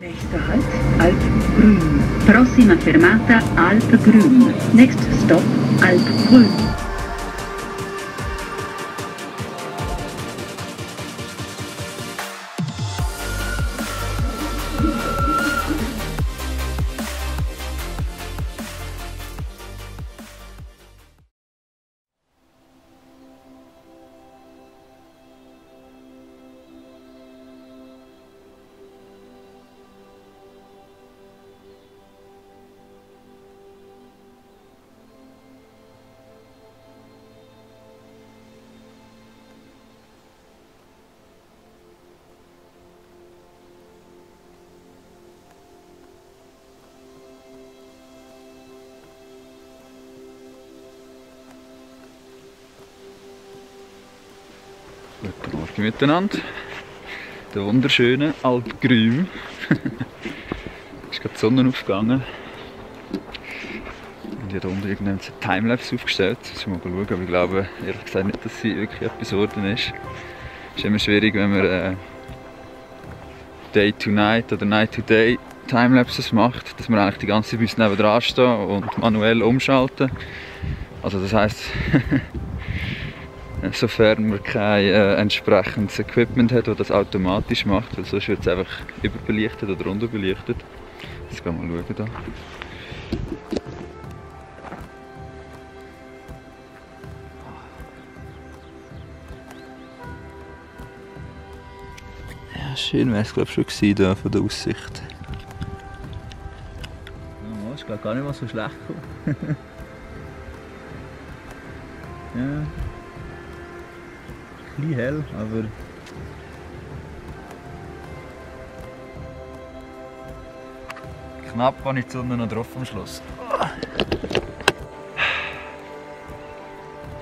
Nächster Halt, Alp Grün. Prossima fermata, Alp Grün. Next stop, Alp Grün. Guten Morgen miteinander. Der wunderschöne Alp Grün. Ist gerade die Sonne aufgegangen. Und ich habe hier unten irgendeinen Timelapse aufgestellt. Jetzt mal schauen, aber ich glaube ehrlich gesagt nicht, dass sie wirklich etwas geworden ist. Es ist immer schwierig, wenn man Day-to-Night oder Night-to-Day Timelapses macht, dass man eigentlich die ganze Zeit bis nebendran stehen und manuell umschalten. Also das heisst, sofern man kein entsprechendes Equipment hat, das das automatisch macht, weil sonst wird es einfach überbelichtet oder unterbelichtet. Jetzt gehen wir mal schauen da. Ja, schön wäre es glaube ich schon gewesen da von der Aussicht. Ja, ist glaube gar nicht mal so schlecht gekommen. Ja. Ein bisschen hell, aber knapp habe ich die Sonne noch drauf am Schluss.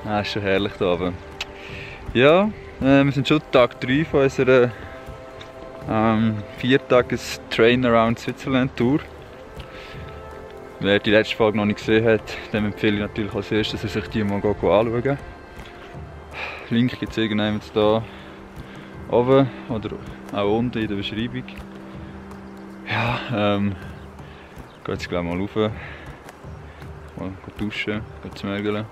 Ah, ist schon herrlich hier oben. Ja, wir sind schon Tag 3 von unserer 4-Tages Train Around Switzerland Tour. Wer die letzte Folge noch nicht gesehen hat, dem empfehle ich natürlich als erstes, dass er sich die mal anschauen. Link gibt es irgendwann hier oben oder auch unten in der Beschreibung. Ja, gehe jetzt gleich mal rauf, mal duschen, zum Mörgeln.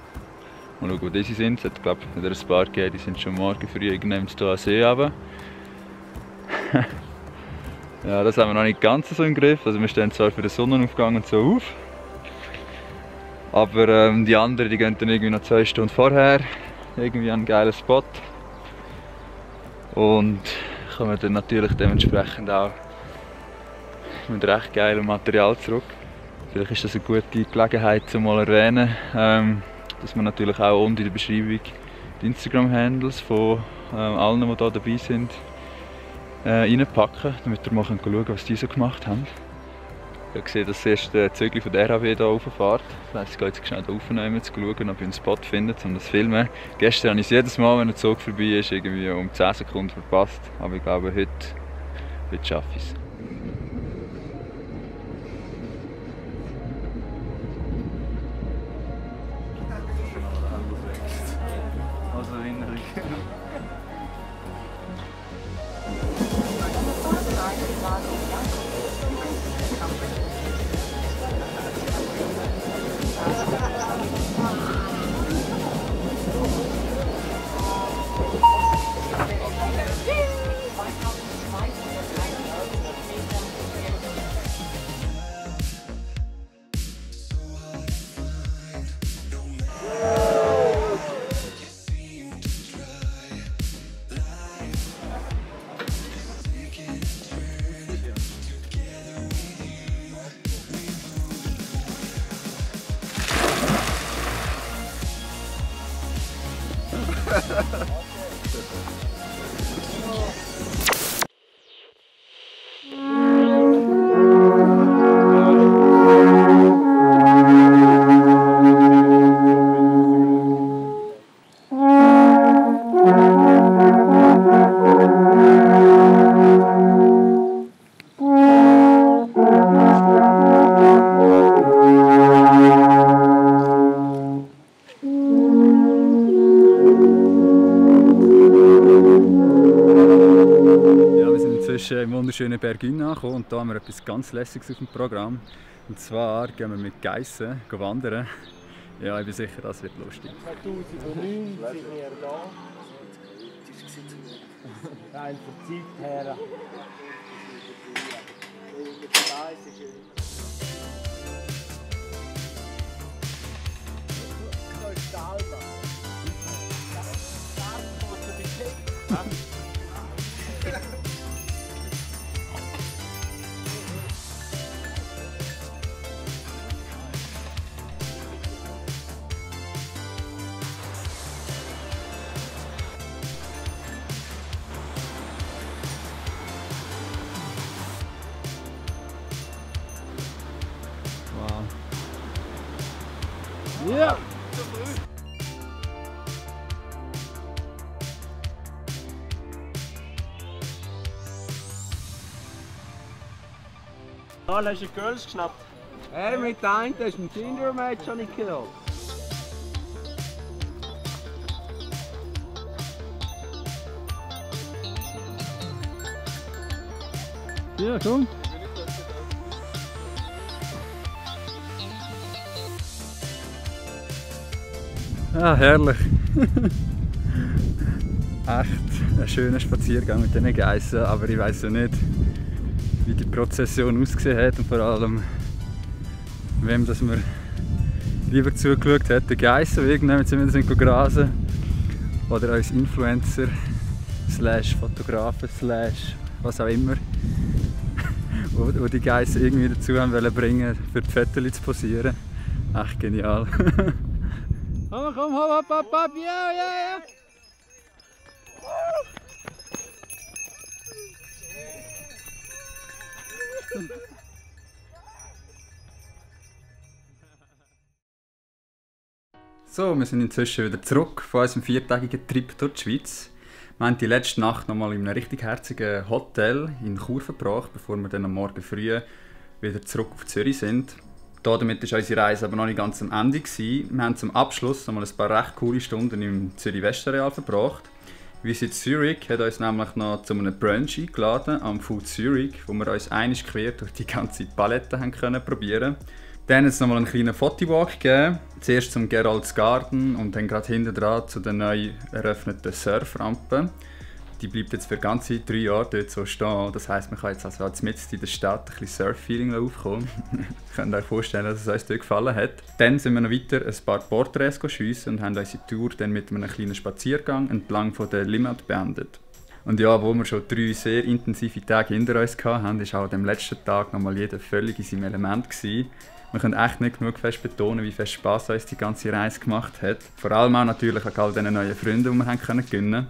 Mal schauen, wo diese sind. Es hat glaube ich wieder ein paar gegeben, die sind schon morgen früh irgendwann hier an See runter. Ja, das haben wir noch nicht ganz so im Griff. Also wir stehen zwar für den Sonnenaufgang und so auf, aber die anderen die gehen dann irgendwie noch 2 Stunden vorher irgendwie an einen geilen Spot und kommen dann natürlich dementsprechend auch mit recht geilem Material zurück. Vielleicht ist das eine gute Gelegenheit zum mal erwähnen, dass wir natürlich auch unten in der Beschreibung die Instagram-Handles von allen, die hier dabei sind, reinpacken, damit ihr mal schauen könnt, was die so gemacht haben. Ich habe gesehen, dass das erste Zügel von der RAW hier rauffährt. Das heisst, ich gehe jetzt schnell aufnehmen, um zu schauen, ob ich einen Spot finde, um das zu filmen. Gestern habe ich es jedes Mal, wenn der Zug vorbei ist, irgendwie um 10 Sekunden verpasst. Aber ich glaube, heute schaffe ich es. Also innerlich. schönen Bergün angekommen und hier haben wir etwas ganz Lässiges auf dem Programm. Und zwar gehen wir mit Geissen wandern. Ja, ich bin sicher, das wird lustig. 2009 sind wir da. Rein von Zeit her. Wow. Ja! Hast du einen Girls geschnappt? Mit der einen ist ein Tinder-Match schon nicht gekillt. Ja, komm! Ah, herrlich! Echt ein schöner Spaziergang mit diesen Geissen, aber ich weiss ja nicht, wie die Prozession ausgesehen hat und vor allem, wem das wir lieber zugeschaut hat. Den Geissen, die irgendwann sind grasen, oder als Influencer, Fotografen, was auch immer, wo die Geissen irgendwie dazu haben wollen bringen, für die Fotos zu posieren. Echt genial! Komm, hopp, ja! So, wir sind inzwischen wieder zurück von unserem 4-tägigen Trip durch die Schweiz. Wir haben die letzte Nacht noch mal in einem richtig herzigen Hotel in Chur verbracht, bevor wir dann am Morgen früh wieder zurück auf Zürich sind. Damit war unsere Reise aber noch nicht ganz am Ende. Wir haben zum Abschluss noch mal ein paar recht coole Stunden im Zürich-Westareal verbracht. Visit Zürich hat uns nämlich noch zu einem Brunch eingeladen am Food Zürich, wo wir uns einmal quer durch die ganze Palette haben probieren. Dann hat es noch mal einen kleinen Fotowalk gegeben. Zuerst zum Geralds Garden und dann gerade hinten dran zu der neu eröffneten Surframpe. Die bleibt jetzt für ganze 3 Jahre dort so stehen. Das heisst, man kann jetzt also mitten in der Stadt ein bisschen Surf-Feeling aufkommen. Ihr könnt euch vorstellen, dass es uns dort gefallen hat. Dann sind wir noch weiter ein paar Porträts schiessen und haben unsere Tour dann mit einem kleinen Spaziergang entlang von der Limmat beendet. Und ja, wo wir schon 3 sehr intensive Tage hinter uns hatten, war auch am letzten Tag nochmal jeder völlig in seinem Element gewesen. Wir können echt nicht genug fest betonen, wie viel Spass uns die ganze Reise gemacht hat. Vor allem auch natürlich an all diesen neuen Freunden, die wir gewinnen konnten.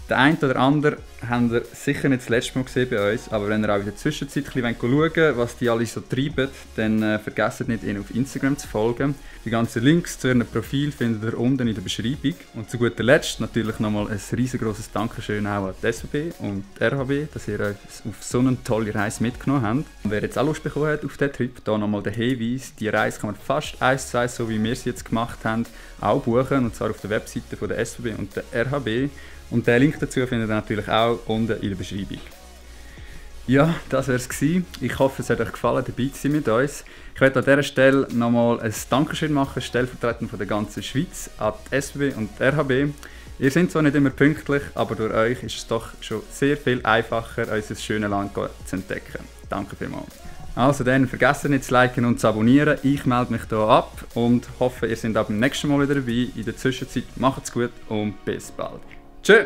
Der eine oder andere habt ihr sicher nicht das letzte Mal gesehen bei uns, aber wenn ihr auch in der Zwischenzeit ein bisschen schauen, was die alle so treiben, dann vergesst nicht, ihnen auf Instagram zu folgen. Die ganzen Links zu ihrem Profil findet ihr unten in der Beschreibung. Und zu guter Letzt natürlich nochmal ein riesengroßes Dankeschön auch an die SBB und die RHB, dass ihr uns auf so eine tolle Reise mitgenommen habt. Und wer jetzt auch Lust bekommen hat auf diesen Trip, da nochmal der Hinweis, die Reise kann man fast 1:1, so wie wir sie jetzt gemacht haben, auch buchen, und zwar auf der Webseite von der SBB und der RHB. Und den Link dazu findet ihr natürlich auch unten in der Beschreibung. Ja, das war es. Ich hoffe, es hat euch gefallen, dabei zu sein mit uns. Ich werde an dieser Stelle nochmal ein Dankeschön machen, stellvertretend von der ganzen Schweiz, an die SBB und die RHB. Ihr seid zwar nicht immer pünktlich, aber durch euch ist es doch schon sehr viel einfacher, unser schönes Land zu entdecken. Danke vielmals. Also dann, vergesst nicht zu liken und zu abonnieren. Ich melde mich hier ab und hoffe, ihr seid auch beim nächsten Mal wieder dabei. In der Zwischenzeit macht's gut und bis bald. Tschüss!